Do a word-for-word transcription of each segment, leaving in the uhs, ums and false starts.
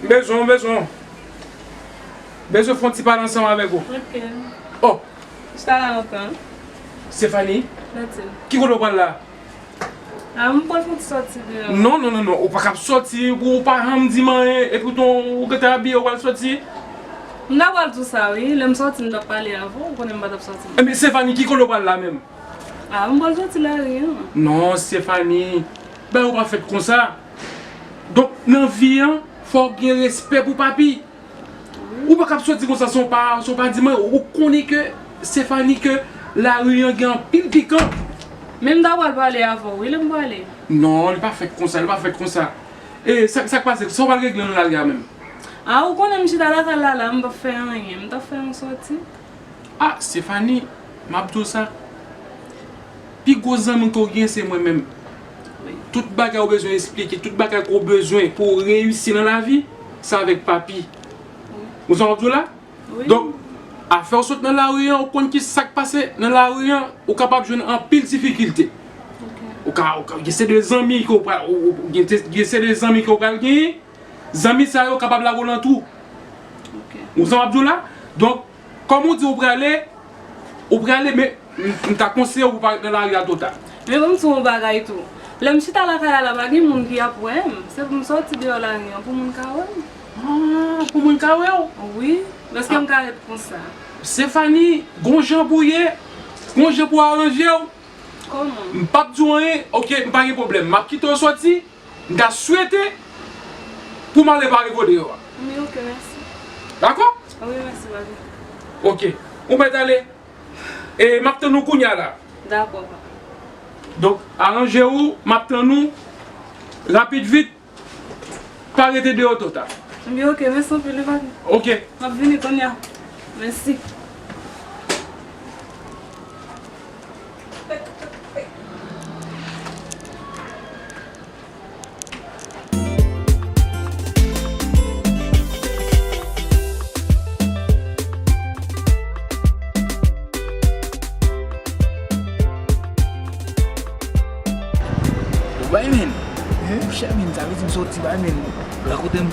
Bezwen, bezwen. Bezwen fè yon ti pale ansanm avèk ou. Ok. Oh! Chita la lontan. Stéphanie? Mathilde. Ki kote w pral la? Ah, m pral fè yon ti sòti deyò. Non, non, non, non. Ou pa kab sòti, ou pa janm di m anyen, epi tou, ou gentan abiye, ou pral sòti. M ta pral di w sa, wi. Lè m sòti, m t ap pale avè w, ou konnen m pa t ap sòti. Enben, Stéphanie, ki kote w pral la menm? Ah, m pral sòti lari an. Non, Stéphanie, bagay yo pa fèt konsa. Donk, nan vi an, fò w gen respè pou papi. Ou pa kab sòti konsa san w pa, san w pa di mwen, ou konnen ke Stéphanie, ke lari an gen anpil pikan. Men m ta pral pale avè w, wi, lè m prale. Non, li pa fèt konsa, li pa fèt konsa. E sa, sa k pase? Sa w pral regle nan lari a menm? Ah, ou konnen m chita lakay la, la, m p ap fè anyen, m t ap fè yon sòti. Ah, Stéphanie, m ap di w sa. Pi gwo zanmi ke w gen, se mwen menm. Wi. Tout bagay ou bezwen eksplike, tout bagay ke w bezwen pou w reyisi nan lavi, se avèk papi. Wi. Ou sa m ap di w la? Wi. Donk, afè w sot nan lari an, ou konn ki sa k pase nan lari an, ou kapab jwenn anpil difikilte. Ok. Ou ka, ou ka, gen se de zanmi ke w pral, ou, ou, gen se, gen se de zanmi ke w pral genyen, zanmi sa yo kapab lage w nan twou. Ok. Ou sa m ap di w la? Donk, kòm ou di ou prale, ou prale, men m, m ta konseye w pou w pa ret nan lari a twò ta. Men ban m di w yon bagay tou. Lè m chita lakay la, la pa gen moun ki ap wè m. Se pou m sòti deyò lari an pou moun ka wè m. Ah, pou moun ka wè w? Wi, paske m ka ret konsa. Stéphanie, gon jan pou w ye, gon jan pou w aranje w. Kòman? M p ap di w anyen, ok, m pa gen pwoblèm. M ap kite w sòti. M ta swete pou m al repare vodeyò a. Wi, ok, mèsi. Dakò? Wi, mèsi, papi. Ok. Ou mèt ale. E m ap tann ou kounye a la. Dakò, papa. Donk, aranje w, m ap tann ou. Rapid vit. Pa rete deyò twò ta. Wi, ok, mèsi anpil, wi, papi. Ok. M ap vini kounye a. Mèsi. Ou bay, men. Monchè, men, sa vle di m soti bay, men. Rankontre m,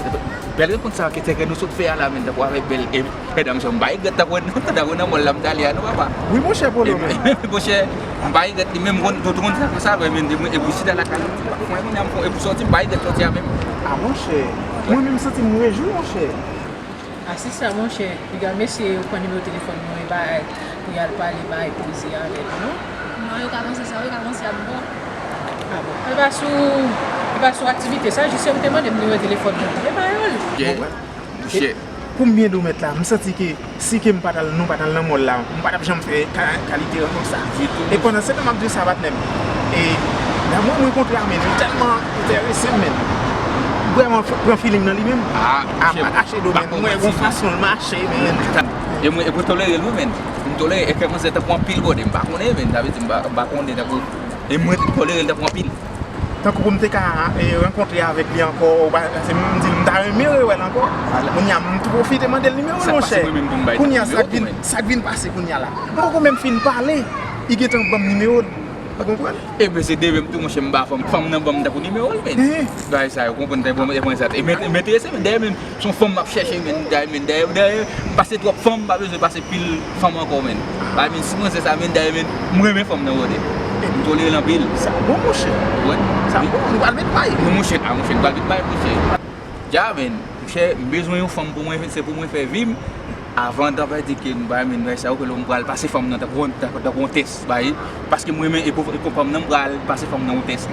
bèl rankont sa ke, ke nou sot fè a la, men, tankou avèk bèl, e, medam sa, m bay gèt tankou, tankou nan mòl la m t ale a, non, papa? Wi, monchè, Polo, men. Monchè, m bay gèt li, men, m konn, tout moun sa, sa, men, e pou chita lakay, mwen, mwen, mwen, e pou sòti, m bay gèt sòti a, men. Ah, monchè, mwen menm, m santi m rejwi, monchè. A, se sa, monchè. Piga mesye yo pran nimewo telefòn mwen, e bay, pou y al pale, bay koze avè l, non? Non, yo ka panse sa, yo ka panse ap bon. A bon. E pa sou, e pa sou aktivite sa, jis yo te mande m nimewo telefòn mwen. E pa yo l. Ou konprann? Monchè. Pou m byen di w mèt la, m santi ke si ke m pa t al, nou pa t al nan mòl la, m pa t ap janm fè ka-, kalite rankont sa. Ditou. E pandan se tan m ap di w sa, patnè m. E nan mwen, mwen kontre a, men li tèlman enterese m, men. M vrèman f-, pran feeling nan li menm. Ah, a, monchè, pa kache do, men. Mwen wè gon fason l mache, men. E mwen, e mwen tolere l, wi, men. M tolere, e kòmanse tankou anpil gode, m pa konnen, men. Sa vle di, m pa, m pa konnen tankou, e mwen tolere l tankou anpil. Tankou pou m te ka, e, rankontre avèk li ankò, ou pa, se m di l, m ta renmen rewè l ankò. Kounye a, m tou pwofite mande l nimewo l, monchè. Kounye a, sa k vin, sa k vin pase kounye a la. M poko menm fin pale, li gentan ban m nimewo l. Ou konprann? Ebyen, se demen m tou, monchè, m ba fanm, fanm nan ban m tankou nimewo l, men. Bagay sa yo, konprann, e mwen sa. E m, e m enterese, men, dèyè, men, se yon fanm m ap chèche, men, dèyè, men, dèyè, dèyè, m pase twòp fanm, m pa bezwen pase pil fanm ankò, men. Bagay, men, si mwen se sa, men, dèyè, men, m renmen fanm nan, brother. M tolere l anpil. Sa bon, monchè. Ou konprann? Sa bon, nou pral met bay. Non, monchè, a, monchè, nou pral met bay, monchè. Dja, men, monchè, m bezwen yon fanm pou mwen, se pou mwen fè vi m. Avan, ta vle di ke m pa renmen bagay sa yo, ke lè m pral pase fanm nan tankou, tankou, tankou yon tès, bay. Paske m renmen, e pou, e pou fanm nan, m pral pase fanm nan yon tès.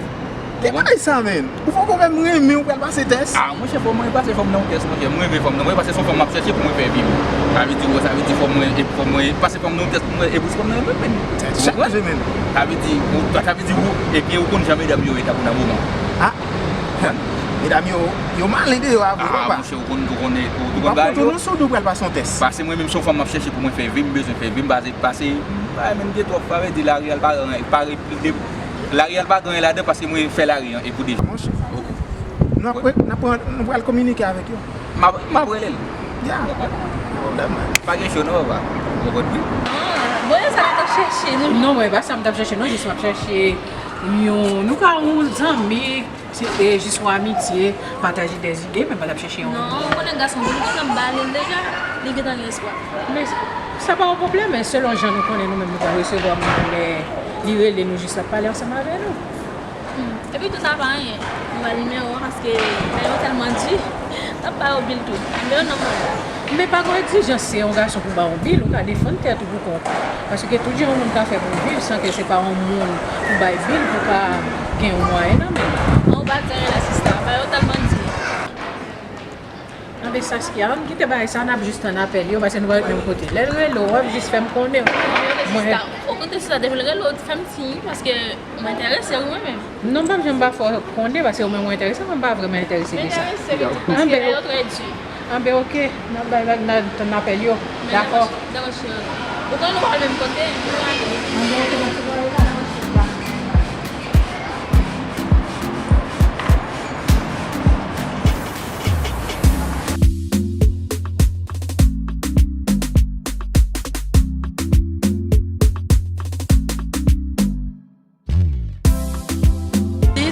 Ki bagay sa, men? Ou poko menm renmen, ou pral pase tès? Ah, monchè, fò mwen pase fanm nan yon tès, monchè. M renmen fanm nan, mwen, paske se yon fanm m ap chèche pou mwen fè vi m. Sa vle di, sa vle di, fò mwen, e fò mwen pase fanm nan yon tès pou mwen, e pou fanm nan renmen m, men. Tèt chaje, men. Sa vle di, ou, sa vle di, ou, ebyen, ou konn jan medam yo ye, tankou nan moman. Ah, medam yo, yo malen deyò a vre, papa. Monchè, ou konn, ou konn, ou, ou konn bagay yo. Ou pa konn nou sou di w pral pase yon tès. Paske mwen menm se yon fanm m ap chèche pou mwen fè vi m, bezwen fè vi m, paske, paske m pa renmen m gen twòp, sa vle di lari a l pa gen, pa gen pil de, lari a l pa gen anyen ladan paske mwen fè lari an e pou deja. Monchè. Nou ap, n ap pran, nou pral kominike avèk yo. M ap, m ap rele l. Ya. Pa gen cho non, papa. Ou konprann, wi. Ah, bon, e sa nou t ap chèche, non? Non, mwen, e pa sa m t ap chèche, non, jis m ap chèche yon, nou ka yon zanmi, E jis yon amitye, pataje dèzide, men pa t ap chèche yon... Non, ou konnen gason, depi gentan bale l deja, li gentan gen espwa. Men sa pa yon pwoblèm, men selon jan nou konnen nou menm nou pral resevwa moun nan, lè li rele nou jis l ap pale ansanm avè nou. Hmm. Epi tou sa pa anyen. Nou ba l nimewo an paske nèg yo tèlman di, n ap ba yo bil tou. Nimewo nan men l. Men pa gen egzijans se yon gason pou ba w bil, ou ka defann tèt ou pou kont ou. Paske tout jan yon moun ka fè pou viv san ke se pa yon moun ou bay bil pou ka gen yon mwayen nan men l. An, ou pa di anyen la sista, ba yo tèlman di. Anben Saskia, ann kite bagay sa, n ap jis tann apèl yo, paske nou pa ret menm kote. Lè l rele w, w ap jis fè m konnen. Mwen... Sista, ou koute sista, depi l rele w, fè m siy, paske m enterese wi mwen menm. Non, m p ap janm pa fè w konnen, paske ou menm ou enterese, mwen m pa vrèman enterese de sa. M enterese wi, paske lè yo trè di. Anben, oke, n ap bay, n ap tann apèl yo. Dakò. Dakò, cheri. Ou konnen nou pa menm kote, nou ale. Anben, oke, mèsi pou...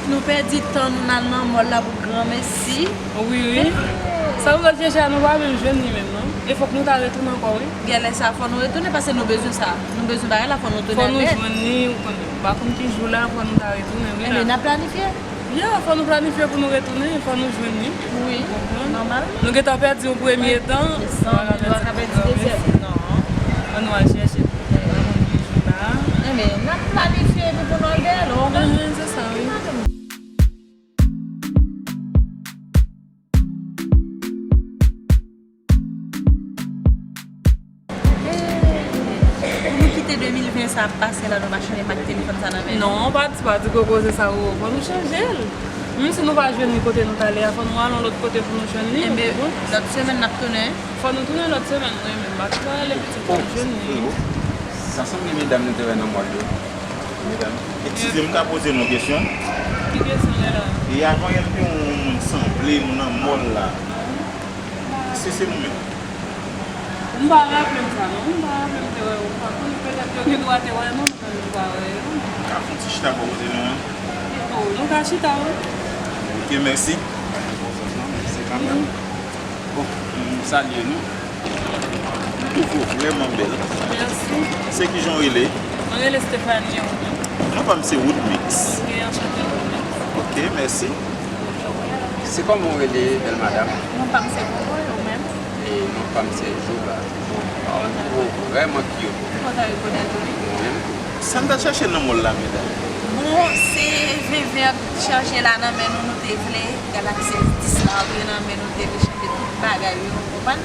Nou pèdi tan nou n al nan mòl la pou granmesi. Wi, wi. Sa nou pral chèche a, nou pa menm jwenn li menm, non. E fòk nou ta retounen ankò, wi. Genlè sa, fò nou retounen, paske nou bezwen sa. Nou bezwen bagay la, fò nou tounen avè l. Fò nou jwenn li, ou konnen. M pa konn ki jou la, fò nou ta retounen, wi. Enben, n ap planifye. Ya, fò nou planifye pou nou retounen, fò nou jwenn li. Wi, nòmal. Nou gentan pèdi yon premye tan. Desann, nou pa ka pèdi dezyèm. Non. Ann nou al chèche. Enben, n ap planifye epi pou nou al dèyè l, ou konprann? Enhen, se sa, wi. Pou nou kite de mil ven sa ap pase la, nou pa chanje pak telefòn sa nan men nou? Non, pa di, pa di gwo koze sa, ou, fò nou chanje l. Menm si nou pa jwenn li kote nou t ale a, fò nou al yon lòt kote pou nou jwenn li. Enben, lòt semèn n ap tounen. Fò nou tounen lòt semèn, wi, men m pa t ka rele pitit la, m jwenn li. Sa sanble medam nou te wè nan mòl yo. Medam, eskize m, m ka poze nou yon kesyon? Ki kesyon, medam? E avan yè m te wè yon moun sanble nou nan mòl la. Èske se nou menm? M pa raple m sa, non. M pa raple m te wè yo. Pa konn, petèt yo gen dwa te wè nou, men nou pa wè yo. Ka fè yon ti chita bò kote nou an? Oh, nou ka chita, wi. Ok, mèsi. Se kanmenm. Bon, m salye nou. Nou twouve w vrèman bèl. Mèsi. Se kijan w rele? Mwen rele Stephanie, ou menm? Non pa m se Woodmix. Ok, anchante, Woodmix. Ok, mèsi. Se kòman w rele, bèl madanm? Non pa m se Coco, e ou menm? E non pa m se Joba. Joba. Ou vrèman cute. Kontan rekonèt ou, wi. Ou menm tou. Sa n t al chache nan mòl la, medam? Bon, se ven ven k chache la nan men nou, nou te vle. Galaxy S dis la antre nan men nou, nou te vle chanje tout bagay yo, ou konprann?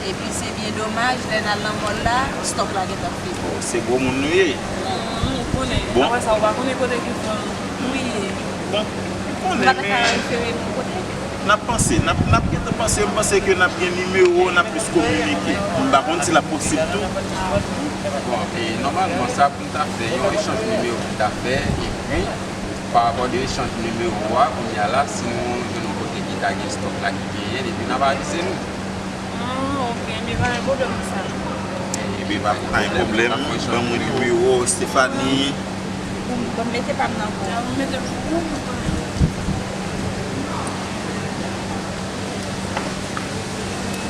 Epi se byen domaj, lè n al nan mòl la, stòk la gentan fini. Oh, se gwo moun nou ye. Bon, ou konnen. Bon. Apre sa, ou pa konnen kote ki fanm ou ye. Bon, ou konnen, men... Ou pa ta ka refere nou kote? N ap panse, n ap, n ap gentan panse, m panse ke n ap gen nimewo, n ap plis kominike. M pa konn si l ap posib tou. Bon, e nòmalman, sa pou n ta fè, yon echanj nimewo pou n ta fè, epi, pa rapò de echanj nimewo a, kounye a la, si nou jwenn yon kote ki ta gen stòk la ki genyen l, epi n ap avize nou. Ah, ok, enben pa gen pwoblèm pou sa. Enben pa gen pwoblèm, ban mwen nimewo Stephanie. Bon, ban m mete pa m nan kou. Ban m mete pou ou.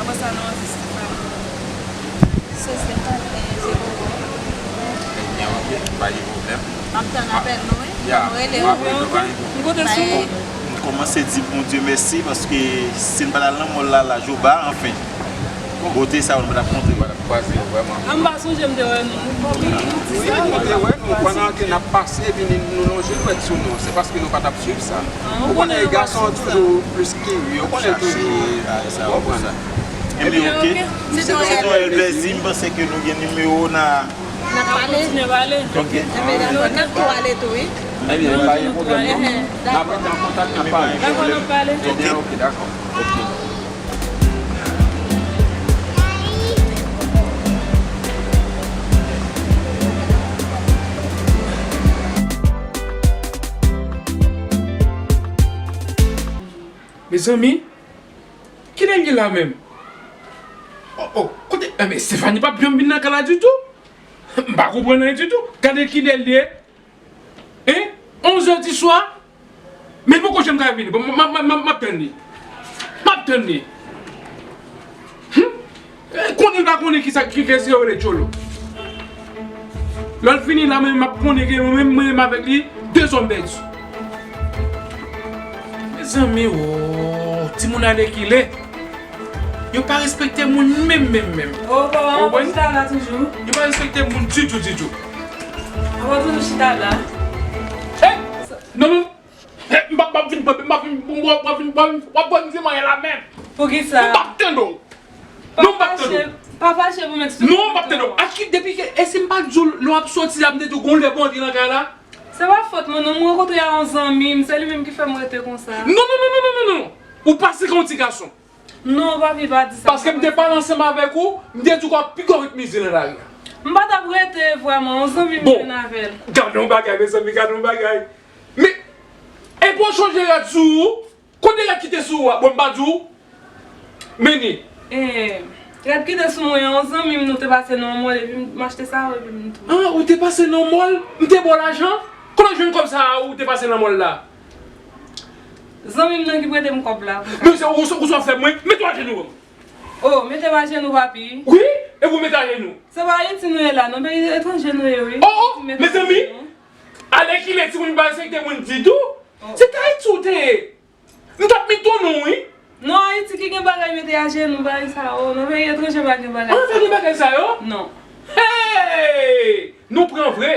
Apre sa, non an se Stephanie. Se Stephanie, se Coco. Ebyen, ok, pa gen pwoblèm. M ap tann apèl nou, wi. Ya, m ap rele w. M kote sou ou. M kòmanse di Bondye mèsi paske si n pa t al nan mòl la, la Joba, anfen. Bote sa yo, nou pa t ap kontre. Kwaze yo vrèman. An m pa sonje m te wè nou. Wi, nou te wè nou pandan ke n ap pase, epi nou, nou lonje dwèt sou nou. Se paske nou pa t ap swiv sa. Ou konnen, gason toujou plis kirye, ou konnen toujou. Ou konprann? Ebyen, ok. Se te yon reyèl plezi, m panse ke nou gen nimewo w nan... N ap pale. N ap kontinye pale. Ok. Ebyen, dakò, n ap tou pale tou, wi. Ebyen, pa gen pwoblèm, non. N ap rete an kontak, n ap pale. Dakò, n ap pale. Ebyen, ok, dakò. Ok. Mezanmi, kilè l ye la menm? Oh, oh, kote, enben, Stephanie p ap janm vin nan kay la ditou. M pa konprann anyen ditou. Gade kilè l ye. Hein? Onz è di swa? Men poko janm ka vini. Bon, m ap tann li. M ap tann li. Konnen l pa konnen kisa ki fè se yo rele Tcholo. Lè l fini la, mwen menm m ap konnen ke mwen menm, mwen menm avèk li, de zòm pèdi. Mezanmi, o, timoun alèkile. Yo pa respekte moun menm, menm, menm. O, papa, w ap chita la toujou? Yo pa respekte moun ditou, ditou. Papa toujou chita la. Hey! Non, non. Hey, m p ap, m p ap vin pran, m p ap vin, m p ap vin, w ap vin, w ap vin di mwen la menm. Poukisa? M p ap tande w. Non, m p ap tande w. Pa fache pou m eksplike. Non, m p ap tande w. Aki, depi ke, e si m pa di w, lè w ap soti la, m te di w gon lè bon antre nan kay la? Se pa fòt mwen, non, m rankontre a yon zanmi m, se li menm ki fè m rete konsa. Non, non, non, non, non, non, non. Ou pa se yon ti gason. Non, papi, pa di sa. Paske m te pale ansanm avèk ou, m te di w w ap pi gwo rit mize nan lari a. M pa t ap rete vrèman, yon zanmi m vin avè l. Bon, gade yon bagay, mezanmi, gade yon bagay. Men, epi w chonje rad sou ou, kote rad ki te sou ou a? Bon, m pa di w. Meni. Eh, rad ki te sou mwen an, yon zanmi m nou te pase nan yon mòl, epi m achte sa, epi m tou. Ah, ou te pase nan yon mòl? M te ba w lajan? Kote w jwenn kòb sa a ou te pase nan mòl la? Zanmi m nan ki prete m kòb la. Men se ou, ou sa w fè mwen? Mete w ajenou. Oh, mete m ajenou, papi. Wi, e pou mete ajenou. Se pa Ayiti nou ye la, non, peyi etranje nou ye, wi. Oh, oh, mezanmi, alèkile timoun pa respekte moun ditou. Se t Ayiti ou te ye. M t ap met ton non, wi. Non, Ayiti ki gen bagay mete ajenou, bagay sa yo. Nan peyi etranje pa gen bagay sa yo. Ah, pa gen bagay sa yo? Non. Hey! Nou pran vre.